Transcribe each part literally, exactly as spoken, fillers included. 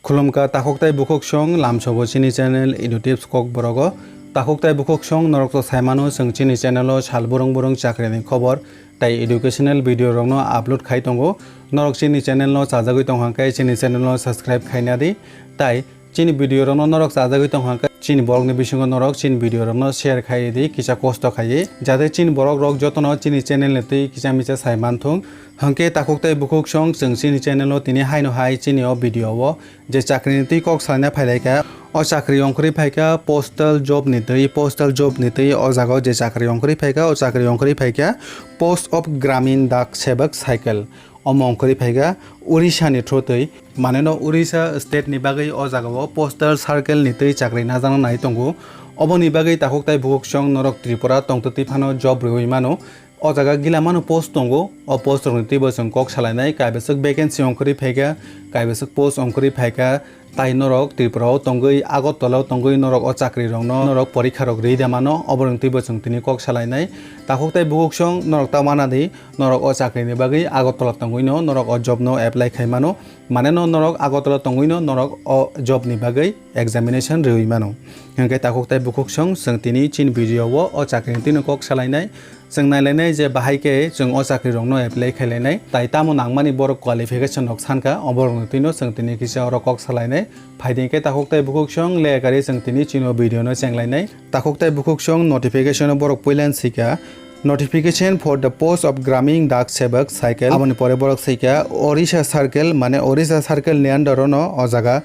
Khulumkha takhuk tai bukhuk song, lamsogo chini channel Edu Tips Kokborogo. Takhuk tai bukhuk song, norok to saimano chwng chini channel o sal burung burung chakri ni khobor tai educational video rok no upload khai tongo. Norok chini channel no chajagwi tong hwnkhe chini channel no subscribe khaina di. Tai chini video rok no norok chajagwi tong hwnkhe chini borok ni bisingo norok chini video rok no share khai di, kisa kosto khai, jate chini borok rok joto no chini channel ni twi kisa misa sai manthung. Hwnkhe takhuk tai bukhuk song, chwng chini channel o tini haino hai chini o video o je chakri ni twi kok salaina phailaikha, o chakri ongkhorwi phaikha postal job ni twi, postal job ni twi o jaga o je chakri ongkhorwi phaikha, o chakri ongkhorwi phaikha post of Gramin Dak Sevak Cycle, omo ongkhorwi phaikha Odisha ni through twi, mane no Odisha state ni bagwi o jaga o postal circle ni twi chakri najana nai tongo. Oboni bagwi takhuk tai bukhuk song norok Tripura tongtwtwi phano job rwui mano. O jaga gila mano post tongo, o post rokni twibo chwng kok salainai, kaibaswk vacancy ongkhorwi phaikha, kaibaswk post ongkhorwi phaikha, tai norok Tripura o tongwi, Agartala o tongwi norok o chakri rokno norok porikha rok rwi da mano, oborokni twibo chwng tini kok salainai. Takhuk tai bukhuk song norok ta mana di, norok o chakri ni bagwi Agartala tongwino norok o job no apply khai mano. Mane no norok Agartala tongwino norok o job ni bagwi examination rwi mano. Hwnkhe takhuk tai bukhuk song chwng tini chini video o o chakri ni twino kok salainai. Chwng nailainai je bahai khe chwng o chakri rokno apply khailainai. Tai tamo nangmani borok qualification rok sankha, oborokni twino chwng tini kisa oro kok salainai. Phaidi khe takhuk tai bukhuk song le kari chwng tini chini o video no chenglainai. Takhuk tai bukhuk song notification o borok puilan sika. Notification for the post of Gramin Dak Sevak Cycle. Aboni pore borok sika Odisha Circle, mane Odisha Circle ni under o no o jaga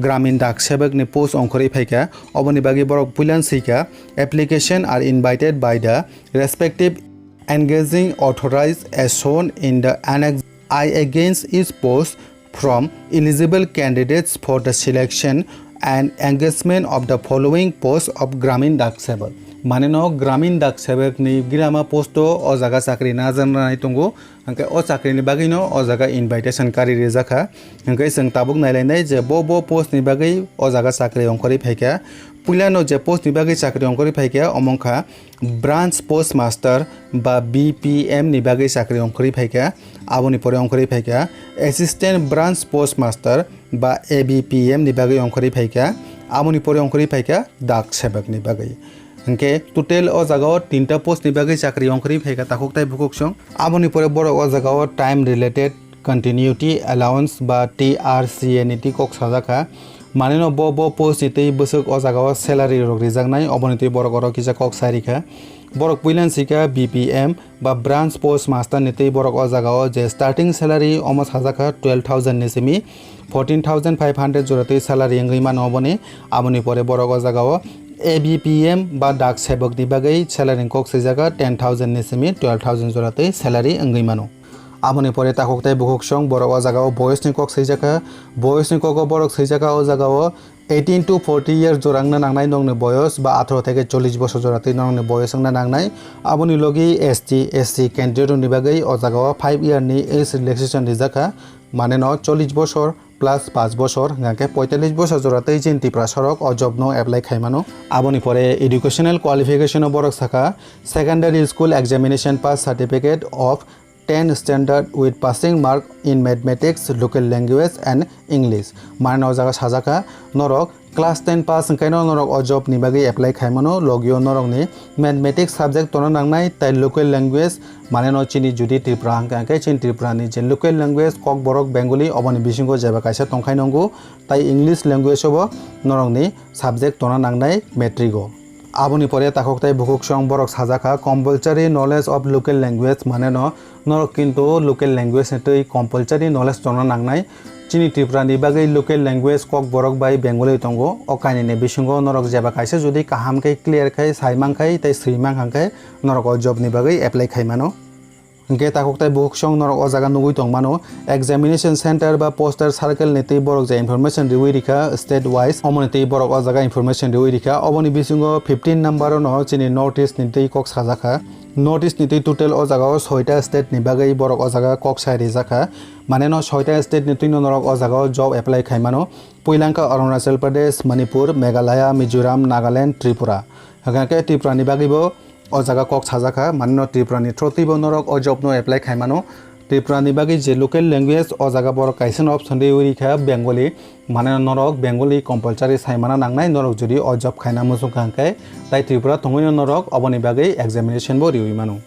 Gramin Dak Sevak ni post ongkhorwi phaikha. Oboni bagwi borok puilan sika, application are invited by the respective engaging authorities as shown in the annex I against each post from eligible candidates for the selection and engagement of the following posts of Gramin Dak Sevak. Mane no Gramin Dak Sevak ni girama post o o jaga chakri najanai tongo. Hwnkhe o chakri ni bagwi no o jaga invitation kari rijak kha. Hwnkhe chwng tabuk nailainai je bo bo post ni bagwi o jaga chakri ongkhorwi phaikha. Puila no je post ni bagwi chakri ongkhorwi phaikha, omo wngkha Branch Post Master ba B P M ni bagwi chakri ongkhorwi phaikha, aboni pore ongkhorwi phaikha Assistant Branch Post Master ba A B P M ni bagwi ongkhorwi phaikha, aboni pore ongkhorwi phaikha Dak Sevak ni bagwi. Hwnkhe total o jaga o tinta post ni bagwi chakri ongkhorwi phaikha takhuk tai bukhuk song. Aboni pore borok o jaga o time related continuity allowance ba T R C A ni twi kok sajak kha. Manwi no bo, bo post ni twi bwswk o jaga o salary rok rijaknai, oboni twi borok oro kisa kok sai rikha. Borok puilan sikha B P M ba Branch Post Master ni twi borok o jaga o je starting salary omo sajak kha twelve thousand ni simi fourteen thousand five hundred jora twi salary wngwi mano oboni. Aboni pore borok o jaga o A B P M ba Dak Sevak ni bagwi salary ni kok swijak kha ten thousand ni simi twelve thousand jora twi salary wngwi mano. Aboni pore takhuk tei bukhuk song borok o jaga o boyos ni kok swijak kha. Boyos ni kok o borok swijak kha o jaga o eighteen to forty years jora wngna nangnai nokni boyos ba atharo theke chollish bosor jora twi nokni boyos wngna nangnai. Aboni logi S T, S C candidate rokni bagwi o jaga o five year ni age relaxation rijak kha. Mane no chollish bosor plus paanch bosor, hingkha khe poitallish bosor jora tei chini Tripura sorok o job no apply khai mano. Aboni pore educational qualification o borok sakha, secondary school examination pass certificate of ten standard with passing mark in mathematics, local language and English. Mane no o jaga sajak kha, norok class ten pass hwnkhe no norok o job ni bagwi apply khai mano, logio norok ni mathematics subject tongna nangnai, tai local language, mane no chini jodi Tripura hwnkha hwnkhe chini Tripura ni je local language Kokborok Bengali oboni bisingo jeba kaisa tongkhai nongo, tai English language o bo norok ni subject tongna nangnai matric o. Aboni pore takhuk tai bukhuk song borok sajak kha compulsory knowledge of local language, mane no norok kintu local language ni twi compulsory knowledge tongna nangnai. Chini Tripura ni bagwi local language Kokborok bai Bengali tongo. O kainwi ni bisingo norok jeba kaisa jodi kaham khe clear khai sai mankhai tei swi mankha khe norok o job ni bagwi apply khai mano. Hingkhe takhuk tai bukhuk song norok o jaga nugwi tong mano. Examination center ba postal circle ni twi borok je information riwi rikha state wise, omoni twi borok o jaga information riwi rikha. Oboni bisingo fifteen number o no chini North East ni twi kok sajak kha. North East ni twi total o jaga o soita state ni bagwi borok o jaga kok sai rijak kha. Mane no soita state ni twino norok o jaga o job apply khai mano. Puila wngkha Arunachal Pradesh, Manipur, Meghalaya, Mizoram, Nagaland, Tripura. Hwnkha khe Tripura ni bagwi bo o jaga kok sajak kha, mane no Tripura ni through twi bo norok o job no apply khai mano. Tripura ni bagwi je local language, o jaga borok kaisa no option riwi rikha Bengali, mane norok Bengali compulsory saimana nangnai norok jodi o job khaina muchung kha hwnkhe, tai Tripura tongwino norok oboni bagwi examination bo riwi mano.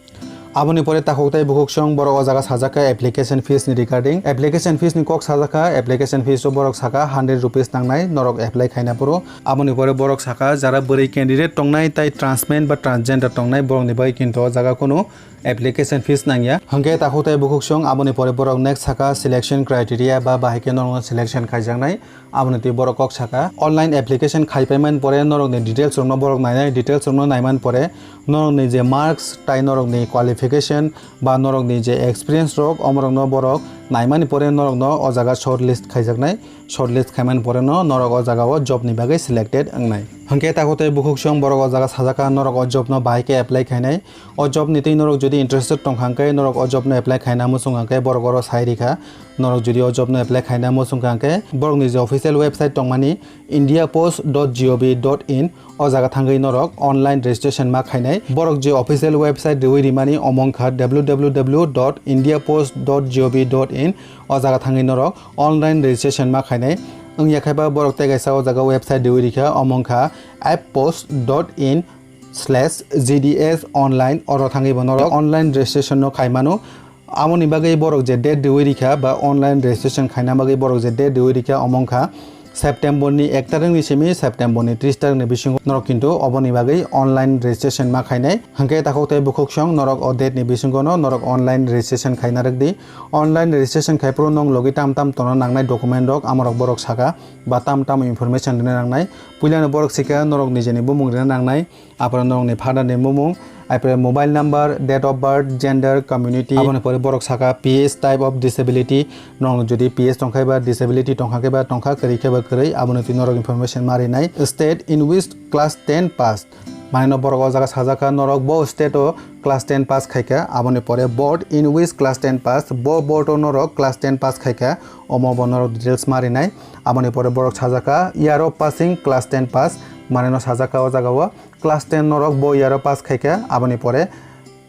Aboni pore takhuk tai bukhuk song borok o jaga sajak kha application fees ni regarding. Application fees ni kok sajak kha, application fees o borok saka hundred rupees nangnai norok apply khaina phuru. Aboni pore borok saka jara bwrwi candidate tongnai tai transmen ba transgender tongnai borok ni bagwi kintu o jaga kunu application fees nangya. Hwnkhe takhuk tai bukhuk song aboni pore borok next saka selection criteria ba bahai khe norokno selection khaijaknai. Aboni twi borok kok saka, online application khai paimani pore norokni details rokno borok nainai, details rokno naimani pore norokni je marks tai norokni qualification ba norokni je experience rok, omorokno borok naimani pore norokno o jaga shortlist khaijaknai. Shortlist khaimani pore no norok o jaga o job ni bagwi selected wngnai. Hwnkhe takhuk tai bukhuk song borok o jaga sajak kha norok o job no bahai khe apply khainai. O job ni twi norok jodi interested tongkha hwnkhe norok o job no apply khaina muchung hwnkhe borok oro sai rikha. Norok jodi o job no apply khaina muchung kha hwnkhe borokni je official website tongmani india post dot gov dot in, o jaga thangwi norok online registration ma khainai. Borok je official website riwi rimani omo wngkha w w w dot india post dot gov dot in, o jaga thangwi norok online registration ma khainai. Wngya khaiba borok tei kaisa o jaga website riwi rikha, omo wngkha app post dot in slash G D S online, oro thangwi bo norok online registration no khai mano. Aboni bagwi borok je date riwi rikha ba online registration khaina bagwi borok je date riwi rikha, omo wngkha September ni ek tarik ni simi September ni tris tarik ni bisingo norok kintu oboni bagwi online registration ma khainai. Hwnkhe takhuk tai bukhuk song norok o date ni bisingo no norok online registration khaina rwk di. Online registration khai phuru nong logi tam tam tongna nangnai document rok amorok borok saka ba tam tam information rwna nangnai. Puilano borok sikha norok nijeni bumung rwna nangnai. Apore norokni father ni bumung, apore mobile number, date of birth, gender, community. Aboni pore borok saka P S type of disability, norok jodi P S tongkha ba disability tongkha khe ba tongkha, kwrwi khe ba kwrwi, aboni twi norok information ma rinai. State in which class ten pass, mane no borok o jaga sajak kha norok bo state o class ten pass khaikha, aboni pore board in which class ten pass, bo board o norok class ten pass khaikha, omo bo norok details ma rinai. Aboni pore borok sajak kha year of passing class ten pass, mane no sajak kha o jaga o class ten norok bo year o pass khaikha, aboni pore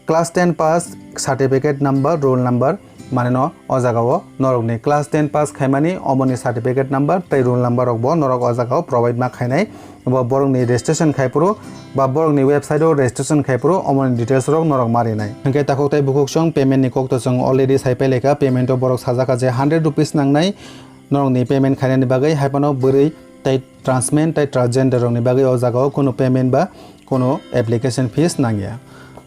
class ten pass certificate number, roll number, mane no o jaga o norok ni class ten pass khaimani omoni certificate number tei roll number rok bo norok o jaga o provide ma khainai. Bo borok ni registration khai phuru ba borok ni website o registration khai phuru omoni details rok norok ma rinai. Hwnkhe takhuk tai bukhuk song payment ni kok to chwng already sai pailai kha, payment o borok sajak kha je hundred rupees nangnai norok ni payment khainani bagwi, haiphano bwrwi tei transmen tei transgender rokni bagwi o jagao kunu payment ba kunu application fees nangya.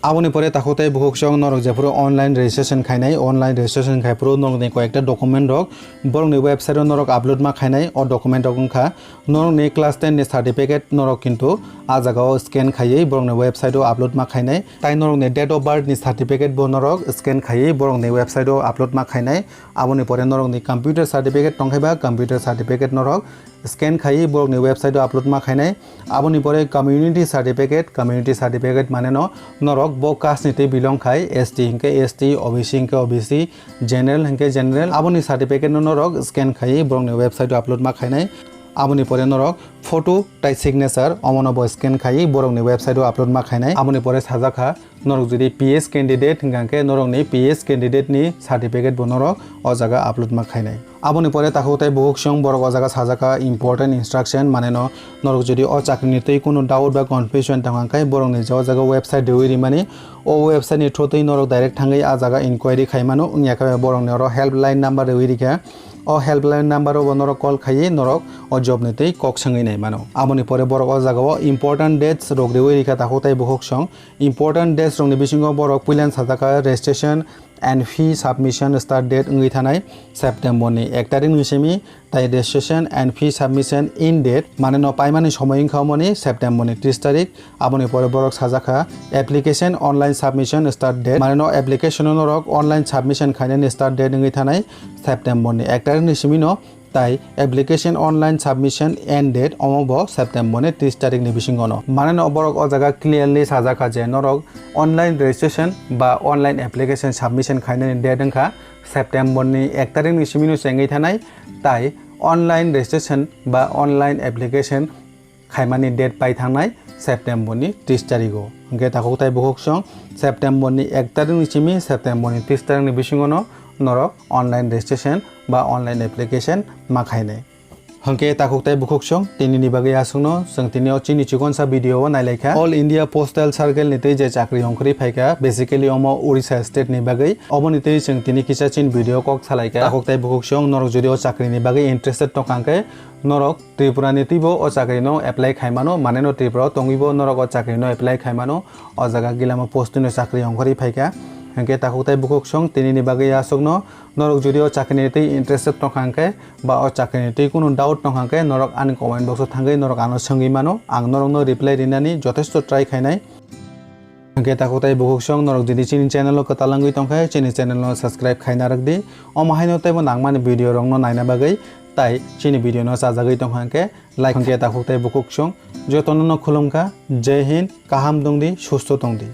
Aboni pore takhuk tai bukhuk song norok jephuru online registration khainai, online registration khai phuru norokni koyekta document rok borokni website o norok upload ma khainai. O document rok wngkha norokni class ten ni certificate, norok kintu a jagao scan khaiwi borokni website o upload ma khainai, tai norokni date of birth ni certificate bo norok scan khaiwi borokni website o upload ma khainai. Aboni pore norokni computer certificate tongkhaiba computer certificate norok scan khaiwi borokni website o upload ma khainai. Aboni pore community certificate, community certificate mane no norok bo caste ni twi belong khai, S T hinkhe S T, O B C hinkhe O B C, general hinkhe general. Aboni certificate no norok scan khaiwi borokni website o upload ma khainai. Aboni pore norok photo tai signature omono bo scan khaiwi borokni website o upload ma khainai. Aboni pore sajak kha norok jodi P S candidate hingkha khe norokni P S candidate ni certificate bo norok o jaga upload ma khainai. Aboni pore takhuk tai bukhuk song borok o jaga sajak kha important instruction, mane no norok jodi o chakri ni twi kunu doubt ba confusion tongkha khe borokni je o jaga website riwi rimani, o website ni through twi norok direct thangwi a jaga inquiry khai mano, wngya khe borokni oro helpline number riwi rikha. O helpline number o bo norok call khaiwi norok o job ni twi kok swngwi nai mano. Aboni pore borok o jaga o important dates rok riwi rikha takhuk tai bukhuk song. Important dates rokni bisingo borok puilan sajak kha registration and fee submission start date wngwi thanai September ni ek tarik ni simi, tai registration and fee submission end date mane no paimani somoi wngkha omoni September ni tris tarik. Aboni pore borok sajak kha application online submission start date, mane no application o norok online submission khainani start date wngwi thanai September ni ek tarik ni simi no, tai application online submission end date omo bo September ni tris tarik ni bisingo no. Mane no borok o jaga clearly sajak kha je norok online registration ba online application submission khainani date wngkha September ni ek tarik ni simi no chengwi thanai, tai online registration ba online application khaimani date pai thangnai September ni tris tarigo. Hwnkhe takhuk tai bukhuk song September ni ek tarik ni simi September ni tris tarik ni bisingo no norok online registration ba online application ma khainai. Hwnkhe takhuk tei bukhuk song tini ni bagwi aswkno chwng tini o chini chikonsa video o nailaikha. All India Postal Circle ni twi je chakri ongkhorwi phaikha, basically omo Odisha state ni bagwi. Oboni twi chwng tini kisa chini video kok salaikha. Takhuk tei bukhuk song norok jodi o chakri ni bagwi interested tongkha hwnkhe norok Tripura ni twibo o chakri no apply khaimano, mane no Tripura o tongwibo norok o chakri no apply khaimano. O jaga gilamo post no chakri ongkhorwi phaikha. Hwnkhe takhuk tei bukhuk song tini ni bagwi aswkno norok jodi o chakri ni twi interested tongkha hwnkhe ba o chakri ni twi kunu doubt tongkha hwnkhe norok ani comment box o thangwi norok ano swngwi mano, ang norok no reply rinani jothesto try khainai. Hwnkhe takhuk tei bukhuk song norok jodi chini channel o kwtal wngwi tongkha chini channel no subscribe khaina rwk di. Omo haino teibo nangmani video rok no naina bagwi tai chini video no chajagwi tongkha hwnkhe like hwnkhe takhuk tei bukhuk song jotono no khulumkha. Jai Hind, kaham tongdi, susto tongdi.